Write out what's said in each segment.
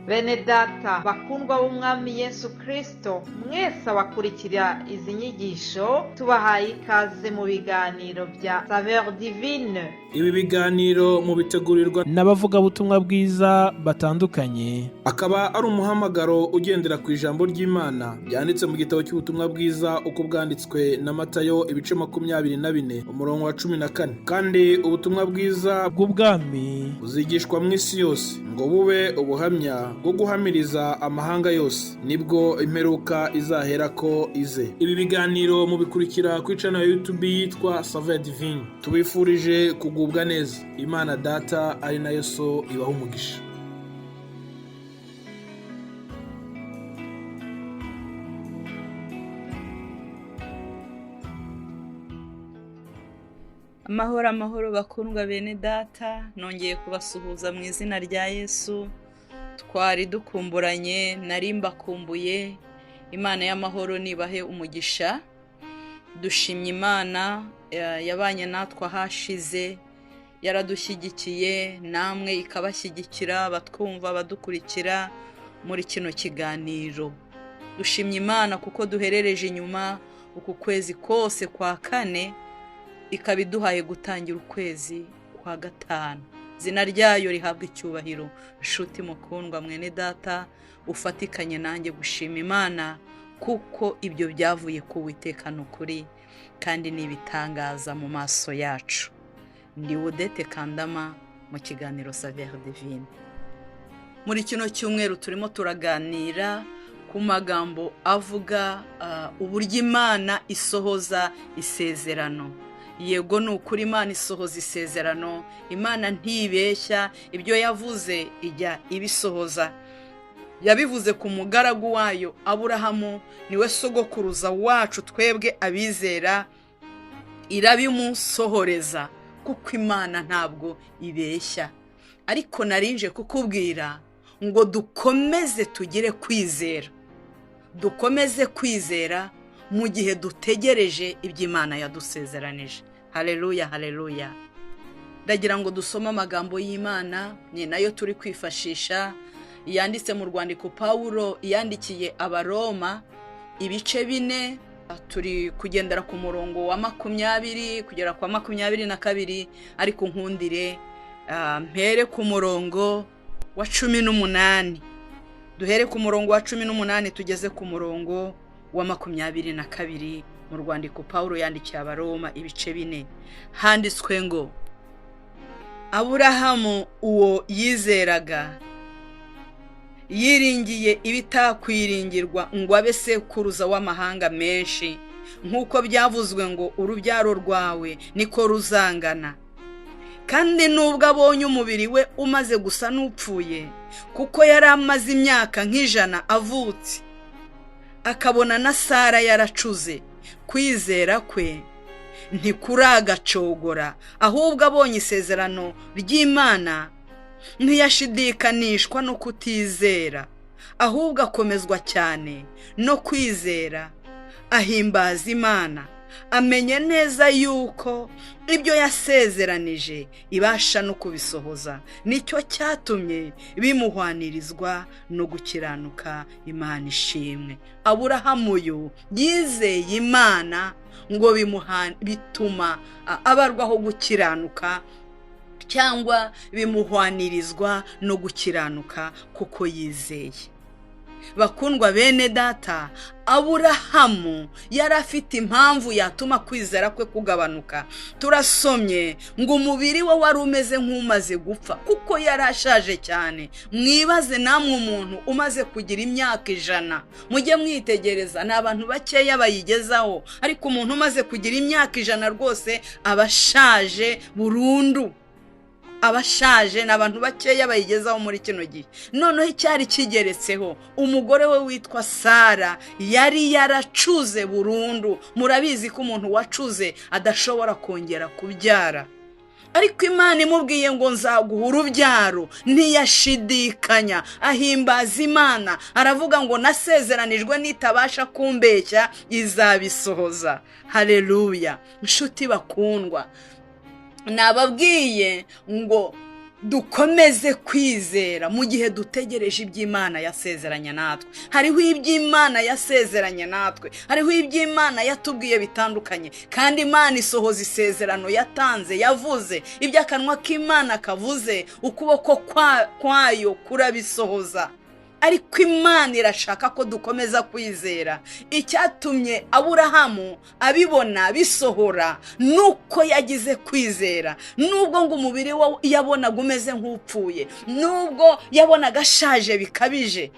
Bene data bakundwa b'Umwami Yesu Kristo, mwese abakurikira izi nyigisho, tubahaye ikaze mu biganiro bya Saveur Divine. Ibi biganiro mubitegurirwa n'abavugabutumwa bwiza batandukanye. Akaba ari umuhamagaro ugendera ku ijambo ry'Imana ryanditse mu gitabo cy'ubutumwa bwiza uko bwanditswe na Matayo, ibice 24, umurongo wa 14. Kandi ubutumwa bwiza bw'ubwami buzigishwa mu isi yose ngo bube ubuhamya bwo guhamiriza amahanga yose, nibwo imperuka izaherako ize. Ibi biganiro mubikurikira ku channel ya YouTube yitwa Saveur Divine. Tubifurije kugubwa neza. Imana Data ari nayo So ibaha umugisha. Amahoro, amahoro, bakundwa bene data. Nongeye kubasuhuza mu izina rya Yesu. Twari dukumburanye, nari mbakumbuye. Imana y'amahoro nibahe umugisha. Dushimye Imana yabanye natwe ahashize, yaradushyigikiye, namwe ikabashyigikira, batwumva, badukurikira muri kino kiganiro. Dushimye Imana kuko duherereje inyuma uku kwezi kose kwa kane, ikaba iduhaye gutangira ukwezi kwa gatanu. Izina ryayo rihabwa icyubahiro. Nshuti mukundwa, mwene data, ufatikanye nanjye gushima Imana kuko ibyo byavuye ku Witeka, ni ukuri, kandi ni ibitangaza mu maso yacu. Ndi Wudete Kandama mu kiganiro Saveur Divine. Muri kino cyumweru turimo turaganira ku magambo avuga uburyo Imana isohoza isezerano. Yego, ni ukuri, Imana isohoza isezerano. Imana ntibeshya, ibyo yavuze ijya ibisohoza. Yabivuze ku mugaragu wayo Aburahamu, niwe sogokuruza wacu twebwe abizera, irabimusohoreza kuko Imana ntabwo ibeshya. Ariko narinje kukubwira ngo dukomeze tugire kwizera, dukomeze kwizera mu gihe dutegereje ibyo Imana yadusezeranije. Hareruya, hareruya! Ndagira ngo dusome amagambo y'Imana, ni nayo turi kwifashisha, yanditse mu rwandiko Pawulo yandikiye Abaroma, ibice 4. Turi kugendera ku murongo wa 20 kugera kwa 22, ariko nkundire mpere ku murongo wa 18. Duhere ku murongo wa 18 tugeze ku murongo wa 22. Mu rwandiko Pawulo yandikiye Abaroma, ibice 4, handitswe ngo: "Aburahamu uwo yizeraga, yiringiye ibitakwiringirwa ngo abe sekuruza w'amahanga menshi, nk'uko byavuzwe ngo: 'Urubyaro rwawe niko ruzangana.' Kandi nubwo abonye umubiri we umaze gusa n'upfuye, kuko yari amaze imyaka nk'100 avutse, akabona na Sara yaracuze, kwizera kwe ntikuragacogora, ahubwo abonye isezerano ry'Imana ntiyashidikanishwa no kutizera, ahubwo akomezwa cyane no kwizera, ahimbaza Imana, amenye neza yuko ibyo yasezeranije ibasha no kubisohoza. Nicyo cyatumye bimuhwanirizwa no gukiranuka." Imana ishimwe. Aburahamu uyu yizeye Imana ngo bituma abarwaho gukiranuka, cyangwa bimuhwanirizwa no gukiranuka kuko yizeye. Bakundwa bene data, Aburahamu yari afite impamvu yatuma kwizera kwe kugabanuka? Turasomye ngo umubiri we wari umeze nk'umaze gupfa kuko yari ashaje cyane. Mwibaze namwe umuntu umaze kugira imyaka 100. Mujye mwitegereza, ni abantu bakeya bayigezaho, ariko umuntu umaze kugira imyaka 100 rwose aba ashaje burundu, abashaje. Ni abantu bakeya bayigezaho muri kino gihe. Noneho icyari kigeretseho, umugore we witwa Sara yari yaracuze burundu. Murabizi ko umuntu wacuze adashobora kongera kubyara. Ariko Imana imubwiye ngo: "Nzaguha urubyaro," ntiyashidikanya, ahimbaza Imana, aravuga ngo: "Nasezeranijwe nitabasha kumbeshya, izabisohoza." Hareruya! Inshuti bakundwa, nababwiye ngo Dukomeze kwizera mu gihe dutegereje iby'Imana yasezeranye natwe. Hariho iby'Imana yasezeranye natwe, hariho iby'Imana yatubwiye bitandukanye, kandi Imana isohoza isezerano yatanze, yavuze. Ibyo akanwa k'Imana kavuze, ukuboko kwayo kurabisohoza. Ariko Imana irashaka ko dukomeza kwizera. Icyatumye Aburahamu abibona bisohora nuko yagize kwizera. Nubwo ngo umubiri we yabonaga umeze nk'upfuye, nubwo yabonaga ashaje bikabije,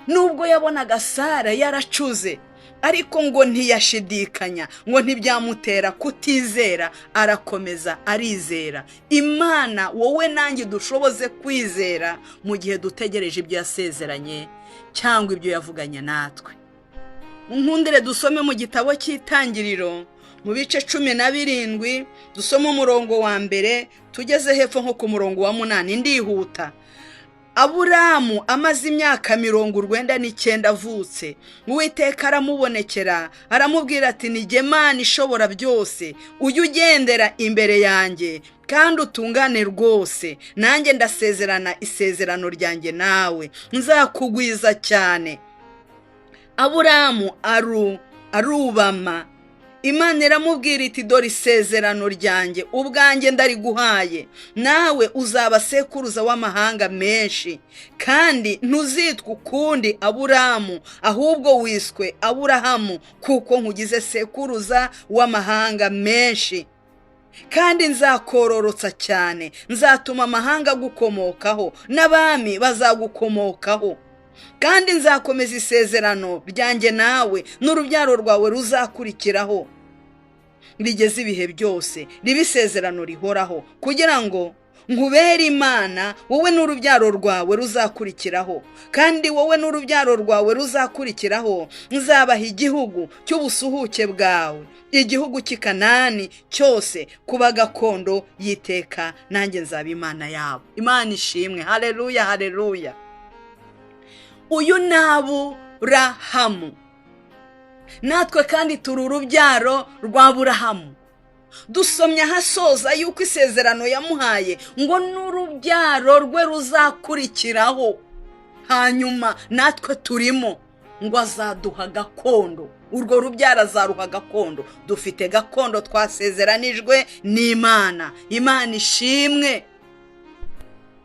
nubwo yabonaga Sara yaracuze, ariko ngo ntiyashidikanya, ngo ntibyamutera kutizera, arakomeza arizera. Imana wowe nanjye dushoboze kwizera mu gihe dutegereje ibyo yasezeranye cyangwa ibyo yavuganye natwe. Nkundire dusome mu gitabo cy'Itangiriro mu bice 17, dusome umurongo wa 1 tugeze hepfo nko ku murongo wa 8. Ndihuta. Aburamu amaze imyaka 99 avutse, Uwiteka aramubonekera aramubwira ati: "Ni jye Mana ishobora byose, ujye ugendera imbere yanjye kandi utungane rwose, nanjye ndasezerana isezerano ryanjye nawe, nzakugwiza cyane." Aburamu arubama. Imana iramubwira iti: "Dore isezerano ryanjye ubwanjye ndariguhaye, nawe uzaba sekuruza w'amahanga menshi, kandi ntuzitwa ukundi Aburamu, ahubwo wiswe Aburahamu, kuko nkugize sekuruza w'amahanga menshi. Kandi nzakororotsa cyane, nzatuma amahanga agukomokaho, n'abami bazagukomokaho. Kandi nzakomeza isezerano ryanjye nawe n'urubyaro rwawe ruzakurikiraho, rigeze ibihe byose, ribe isezerano rihoraho, kugira ngo nkubere Imana, wowe n'urubyaro rwawe ruzakurikiraho. Kandi wowe n'urubyaro rwawe ruzakurikiraho nzabaha igihugu cy'ubusuhuke bwawe, igihugu cy'i Kanani cyose, kuba gakondo y'iteka, nanjye nzaba Imana yabo." Imana ishimwe! Hareruya, hareruya! Uyu ni Aburahamu, natwe kandi turi urubyaro rwa Burahamu. Dusomye ahasoza yuko isezerano yamuhaye ngo n'urubyaro rwe ruzakurikiraho, hanyuma natwe turimo, ngo azaduha gakondo, urwo rubyaro azaruha gakondo. Dufite gakondo twasezeranijwe n'Imana. Imana ishimwe!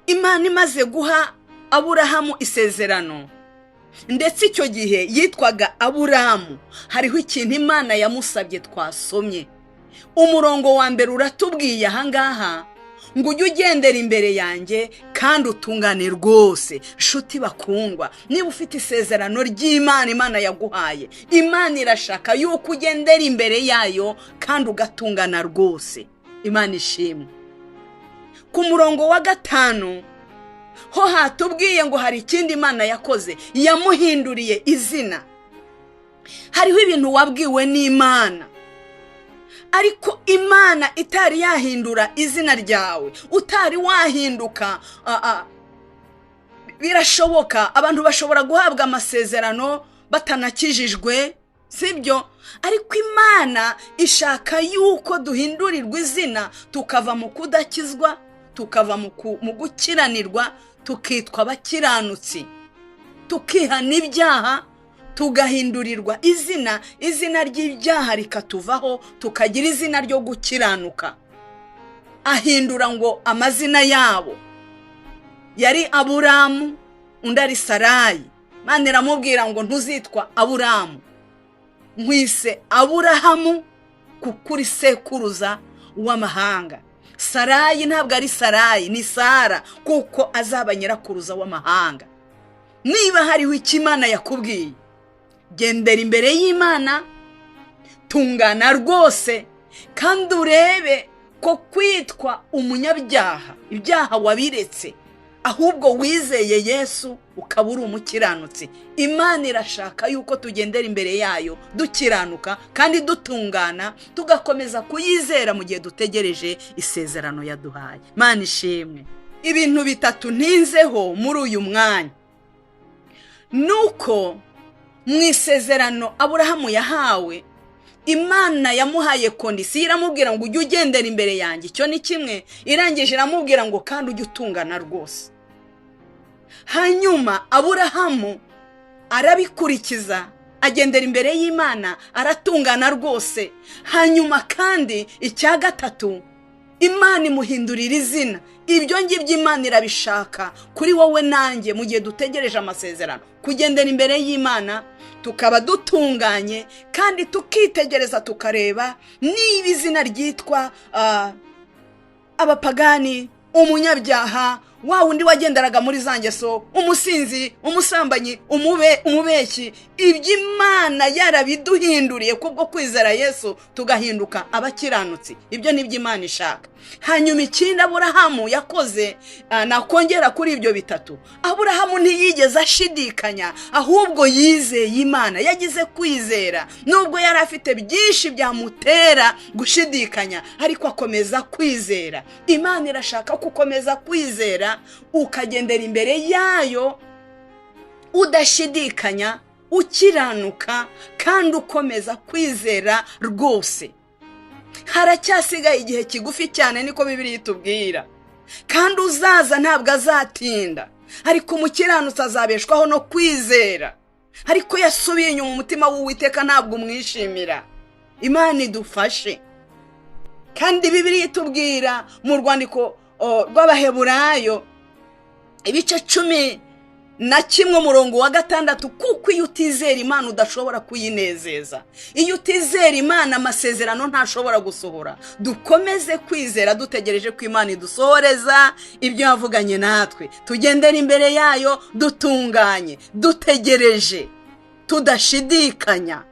Imana imaze guha Aburahamu isezerano, ndetse icyo gihe yitwaga Aburahamu, hariho ikintu Imana yamusabye twasomye. Umurongo wa 1 uratubwiye ahangaha ngo: "Ujye ugendera imbere yanjye kandi utungane rwose." Nshuti bakundwa, niba ufite isezerano ry'Imana, Imana yaguhaye, Imana irashaka yuko ugendera imbere yayo kandi ugatungana rwose. Imana ishimwe! Ku murongo wa 5 ho hatubwiye ngo hari ikindi Imana yakoze, yamuhinduriye izina. Hariho ibintu wabwiwe n'Imana, ariko Imana itari yahindura izina ryawe, utari wahinduka. Birashoboka, abantu bashobora guhabwa amasezerano batanakijijwe, sibyo? Ariko Imana ishaka yuko duhindurirwa izina, tukava mu kudakizwa, tukava mu gukiranirwa, tukitwa abakiranutsi, tukihana ibyaha, tugahindurirwa izina, izina ry'ibyaha rikatuvaho, tukagira izina ryo gukiranuka. Ahindura ngo amazina yabo yari Aburamu, undi ari Sarayi. Imana iramubwira ngo: "Ntuzitwa Aburamu, nkwise Aburahamu, kuko uri sekuruza w'amahanga. Sarayi ntabwo ari Sarayi, ni Sara, kuko azaba nyirakuruza w'amahanga." Niba hariho icyo Imana yakubwiye, gendera imbere y'Imana, tungana rwose, kandi urebe ko kwitwa umunyabyaha, ibyaha wabiretse, ahubwo wizeye Yesu ukaba uri umukiranutsi. Imana irashaka yuko tugendera imbere yayo dukiranuka kandi dutungana, tugakomeza kuyizera mu gihe dutegereje isezerano yaduhaye. Imana ishimwe! Ibintu bitatu ntinzeho muri uyu mwanya ni uko mu isezerano Aburahamu yahawe, Imana yamuhaye condition, iramubwira ngo ujye ugendera imbere yanjye, icyo ni kimwe. Irangije iramubwira ngo kandi ujye utungana rwose. Hanyuma Aburahamu arabikurikiza, agendera imbere y'Imana, aratungana rwose. Hanyuma kandi icya gatatu, Imana imuhindurira izina. Ibyo ngibyo Imana irabishaka kuri wowe nanjye mu gihe dutegereje amasezerano: kugendera imbere y'Imana tukaba dutunganye, kandi tukitegereza tukareba niba izina ryitwa abapagani, umunyabyaha, wa wundi wagenderaga muri za ngeso, umusinzi, umusambanyi, umubeshyi, ibyo Imana yarabiduhinduriye kubwo kwizera Yesu, tugahinduka abakiranutsi. Ibyo ni byo Imana ishaka. Hanyuma ikindi Aburahamu yakoze, nakongera kuri ibyo bitatu, Aburahamu ntiyigeze ashidikanya, ahubwo yizeye Imana, yagize kwizera nubwo yari afite byinshi byamutera gushidikanya, ariko akomeza kwizera. Imana irashaka ko ukomeza kwizera, ukagendera imbere yayo udashidikanya, ukiranuka, kandi ukomeza kwizera rwose. Haracyasigaye igihe kigufi cyane, niko Bibiliya itubwira, kandi uzaza ntabwo azatinda. Ariko umukiranutsi azabeshwaho no kwizera, ariko yasubiye inyuma, umutima w'Uwiteka ntabwo umwishimira. Imana idufashe. Kandi Bibiliya itubwira mu rwandiko rw'Abaheburayo ibice 11 umurongo wa 6, kuko iyo utizera Imana udashobora kuyinezeza. Iyo utizera Imana, amasezerano ntashobora gusohora. Dukomeze kwizera dutegereje ko Imana idusohoreza ibyo yavuganye natwe, tugendere imbere yayo dutunganye, dutegereje tudashidikanya.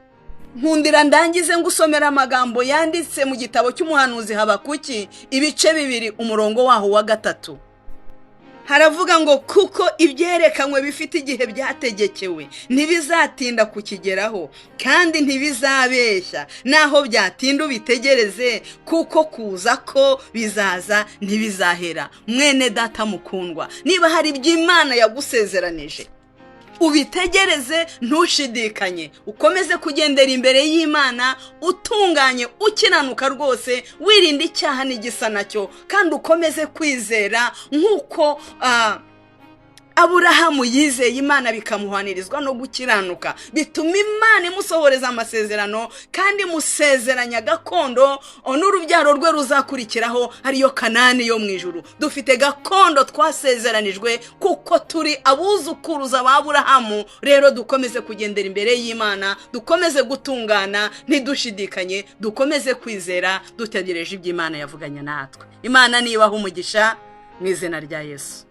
Nkundira ndangize ngusomera amagambo yanditse mu gitabo cy'umuhanuzi Habakuki, ibice 2 umurongo waho wa 3. Haravuga ngo: "Kuko ibyerekanywe bifite igihe byategekewe, ntibizatinda kukigeraho kandi ntibizabeshya. Naho byatinda ubitegereze, kuko kuza ko bizaza ntibizahera." Mwene data mukundwa, niba hari ibyo Imana yagusezeranije, ubitegereze, ntushidikanye, ukomeze kugendera imbere y'Imana utunganye, ukiranuka rwose, wirinda icyaha n'igisa nacyo, kandi ukomeze kwizera nk'uko Aburahamu yizeye Imana bikamuhanirizwa no gukiranuka, bituma Imana imusohoreza amasezerano kandi imusezeranya gakondo n'urubyaro rwe ruzakurikiraho, ariyo Kanani yo mu ijuru. Dufite gakondo twasezeranijwe kuko turi abuzukuruza ba Aburahamu. Rero dukomeze kugendera imbere y'Imana, dukomeze gutungana, ntidushidikanye, dukomeze kwizera dutegereje ibyo Imana yavuganye natwe. Imana nibaha umugisha mu izina rya Yesu.